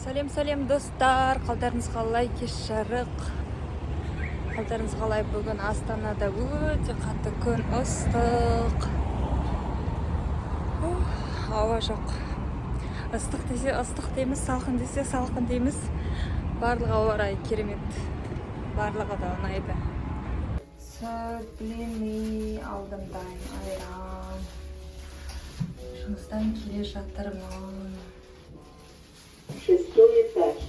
Сәлем, сәлем, достар! Қалдарыңыз қалай? Кеш жарық. Қалдарыңыз қалай? Бүгін Астанада өте қатты күн ыстық. Ух, ауа жоқ. Ыстық десе ыстық дейміз, салқын десе салқын дейміз. Барлық ауа райы керемет. Барлығы да ұнайды. Сүт, блины алдым, дайын айран. Жұмыстан келе жатырмын. Шестой этаж.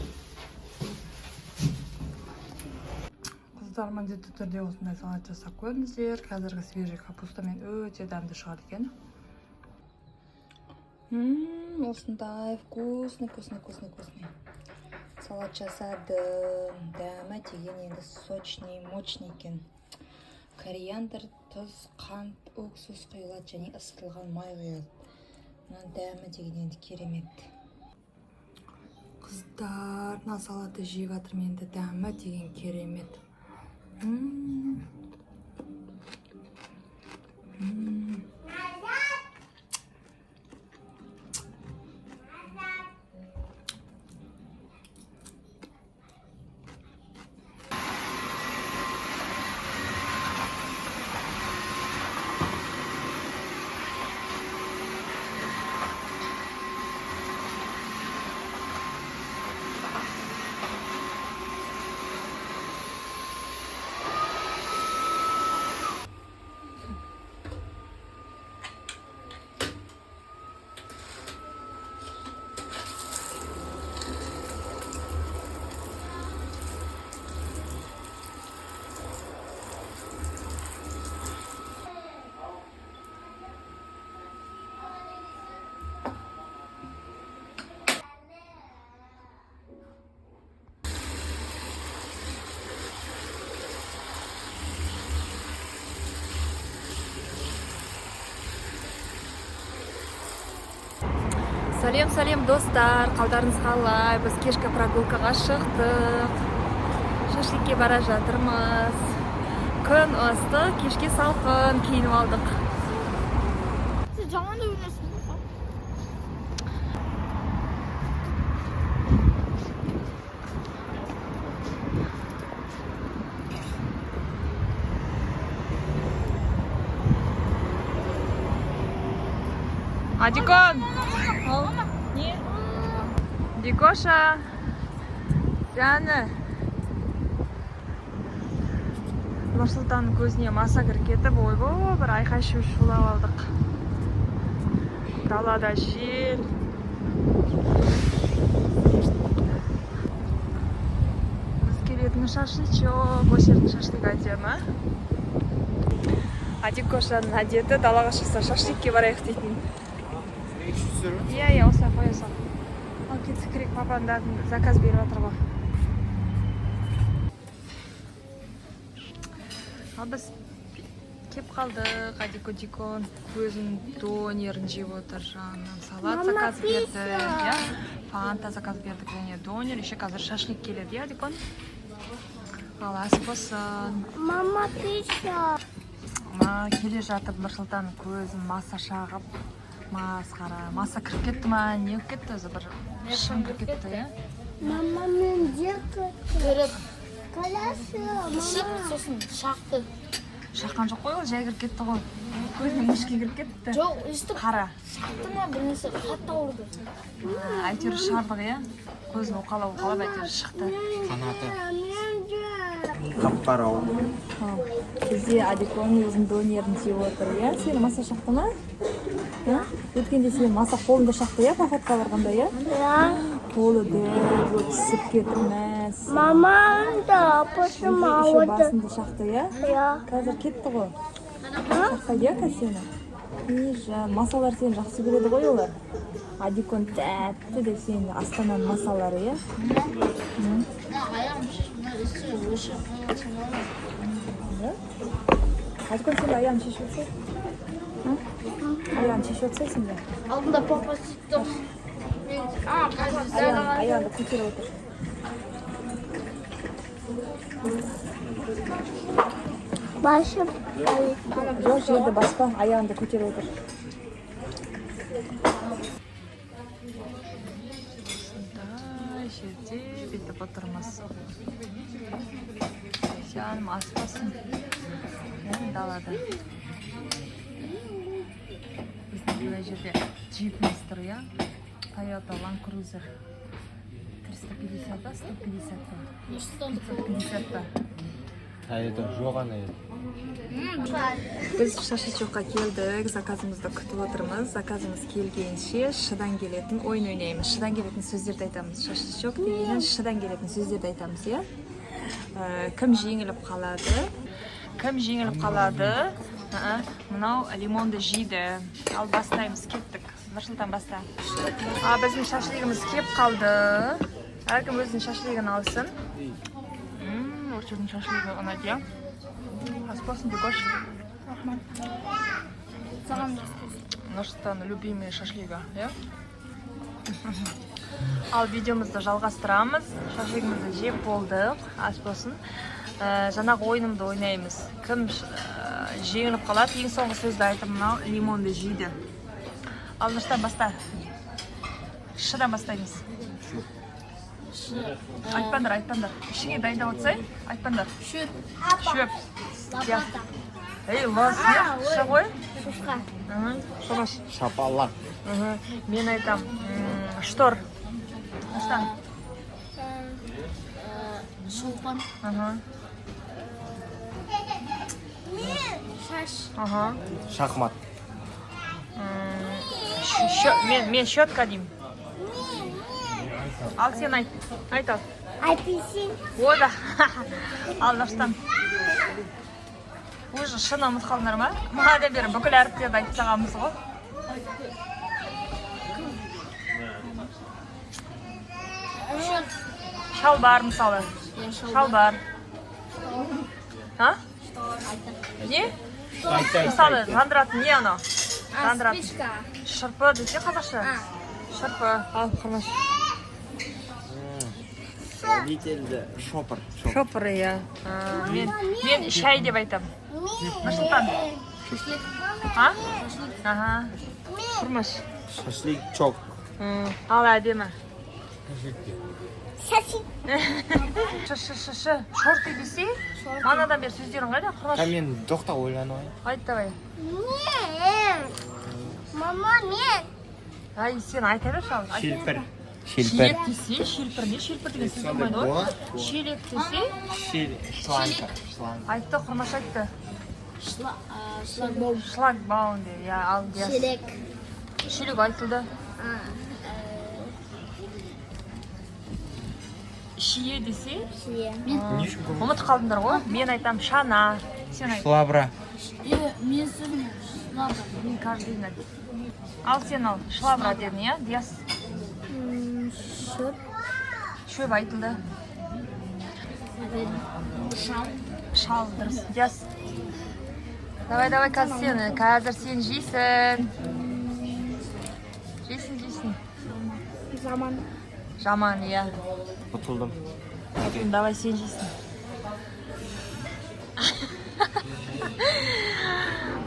Қыздар, міндетті түрде осындай салат жасап көріңіздер. Қазіргі свежий капустамен өте дәмді шығады екен. Осындай вкусный, вкусный, вкусный, вкусный салат жасадым. Дәмі деген енді сочный, мощный екен. Кориандр, тұз, қант, уксус құйылады және ысытылған май құйылады. Мына дәмі деген енді керемет. Қыздар, мына салатты жеп жатырмын, енді дәмі деген керемет. М. М. Сәлем, сәлем, достар! Қалдарыңыз қалай? Біз кешкі прогулкаға шықтық. Шашликке бара жатырмыз. Күн ыстық, кешке салқын киініп алдық. Сен жаман ойнайсың ғой. Адикон! Не? Дикоша! Жаны! Нұрсұлтанның көзіне маса кіріп кетіп, ойбой, бір айқай шу шулап алдық. Далада жел. Біз келетін шашлычок, осы жердің шашлык әдемі. Адикошаның әдеті далаға шықса, шашликке барайық дейтін. Иә, осылай қоя сал. Ал кетсек керек, папандардың заказ беріп жатыр ғой. Ал біз кеп қалдық. Адико Дикон көзін донерін жеп отыр, жаным. Салат Мама, заказ бердік, пицца. Иә. Фанта заказ бердік және донер. Еще қазір шашлик келеді, иә, Дикон? Ал ас болсын. Мама, пицца. Ма, келе жатып Нұрсұлтанның көзін маса шағып, масқара. Маса кіріп кетті ма, не болып кетті өзі, бір шым кіріп кетті, иә? Мама, мен жек. Қаласы, мама. Сосын шақты. Шаққан жоқ қой, ол жай кіріп кетті ғой. Көзіне мышки кіріп кетті. Жоқ, өйстіп Қара. шақты ма, бір нәрсе қатты ауырды. А, әйтеуір шығардық, иә? Көзін уқалап уқалап әйтеуір шықты. Қанаты. Мен жек. Қап-қара. Бізде Адикон өзінің донерін жеп отыр, иә? Сені маса шақты ма? Иә? Өткенде сені маса қолыңды шақты, иә, походқа барғанда, иә? Иә. Қолы дір болып ісіп кетіп, мәс. Мама да апасым Еще ауырды. басыңды шақты, иә? Иә. Қазір кетті ғой. Шақпайды, иә, қазір сені? И жан, масалар сені жақсы көреді ғой олар. Адикон тәтті деп сені, Астананың масалары, иә? Мына аяғым шешіп, мына үстіне өшіп қойған. Да? Адикон, сен де аяғын шешіп отырсай. Аяғын шешіп отырсай сен де. Алдында папа сөйтіп тұр. Мен а қазір Аяғыңды көтеріп отыр. Басып. Жоқ, жерді баспа, аяғыңды көтеріп отыр. Осындай. Жерде бүйтіп отырмыз. Жаным, ас болсын. Иә, далада. Біздің мына жерде джипіміз тұр, иә, Тойота Land Cruiser 350 ба, 150 па, 550 па? Тойота жоқ ана еді. Біз шашлычокқа келдік, заказымызды күтіп отырмыз. Заказымыз келгенше шыдан келетін ойын ойнаймыз, шыдан келетін сөздерді айтамыз. Шашлычок дегеннен шыдан келетін сөздерді айтамыз, иә. Кім жеңіліп қалады, кім жеңіліп қалады, мынау лимонды жейді. Ал бастаймыз, кеттік. Нұрсұлтан, баста. А біздің шашлигіміз кеп қалды. Әркім өзінің шашлигін алсын. Осы жердің шашлигі ұнайды, иә. Ас болсын, Бекош. Саған. Нұрсұлтан любимый шашлигі, иә. Ал видеомызды жалғастырамыз. Шашлигімізді жеп болдық, ас болсын. Жаңағы ойынымды ойнаймыз. Кім жеңіліп қалады, ең соңғы сөзді айтып, мынау лимонды жейді. Ал, Нұрсұлтан, баста. Шыдан бастаймыз. Айтпаңдар, айтпаңдар, ішіңе дайындап отырсай, айтпаңдар. Шөп. Шөп. Лопата. Ей, лос не ш ғой. Шушқа. Шабаш. Шапалақ. Мен айтам, штор. Нұрсұлтан. Шолпан. Мен. Шаш. Шахмат. Мен щетка деймін. Ал сен айт, айт, ал. Апельсин. О да. Ал, Нұрсұлтан, уже шыны ұмытып қалдыңдар ма? Манадан бері бүкіл әріптерді айтып тастағанбыз ғой. Шөп. Шалбар, мысалы. Шалбар. А не? Мысалы, жандыратын не анау, жандыратын? Спичка. Шырпы десе, қазақша шырпы. Ал, Құрмаш. Водительді шопыр. Шопыр, иә. Мен шай деп айтамын. Нұрсұлтан. Шашлык. А, аха, Құрмаш. Шашлик чок. Ал, әдемі. Шашик. Ш, ш, ш, ш, шорты десе. Манадан бері сөздерің қайда, Құрмаш? Та мен тоқта, ойланып алайын. Айт, давай. Мен. Мама, мен. Ай, сен айта берші, ал, айт. Шелпір. Шелпір. Шелек десе, шелпір не, шелпір деген сөз болмайды ғой. Шелек десе. Шел, шланга. Шланга. Айтты, Құрмаш айтты. Шлагбаум. Шлагбаум деп, иә. Ал, Диас. Шелек. Шелек айтылды. Шие десе. Шие. Не үшін көп? Ұмытып қалдыңдар ғой. Мен айтам, шана. Сен айт. Шлабра. Мен сөзім швабра. Мен каждый день айт. Ал сен, ал, шлабра дедің, иә. Диас. Шөп. Шөп айтылды. Шал. Шал дұрыс. Диас, давай, давай, қазір сен, қазір сен жейсің, жейсің, жейсің. Заман. Жаман, иә. Ұтылдым. Давай, сен жейсің.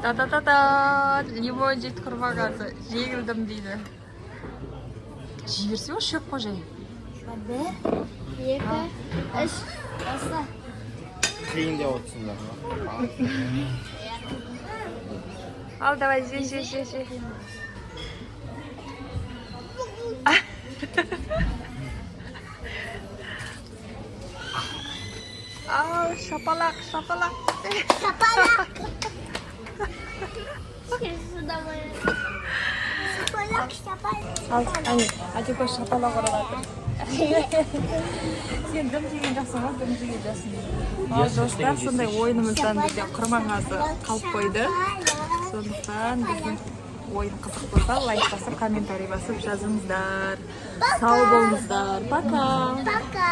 Та та та та, лимон жейді құрбағасы. Жеңілдім дейді. Жей берсе ғой, шөп қой, жай. Бір, екі, үш. Баста. Қиын деп отырсыңдар ма? Ал, давай, же, же, же, же. Ал, шапалақ, шапалақ. Шапалақ. Давай. Шапалақ, шапалақ. Ал, әне, Адикош шапалақ ұрып жатыр. Сен дым жеген жоқсың ғой, дым жеген жоқсың. Ал, достар, сондай ойынымыздан бізде Құрманғазы қалып қойды. Сондықтан біздің ойын қызық болса, лайк басып, комментарий басып жазыңыздар. Сау болыңыздар. Пока. Пока.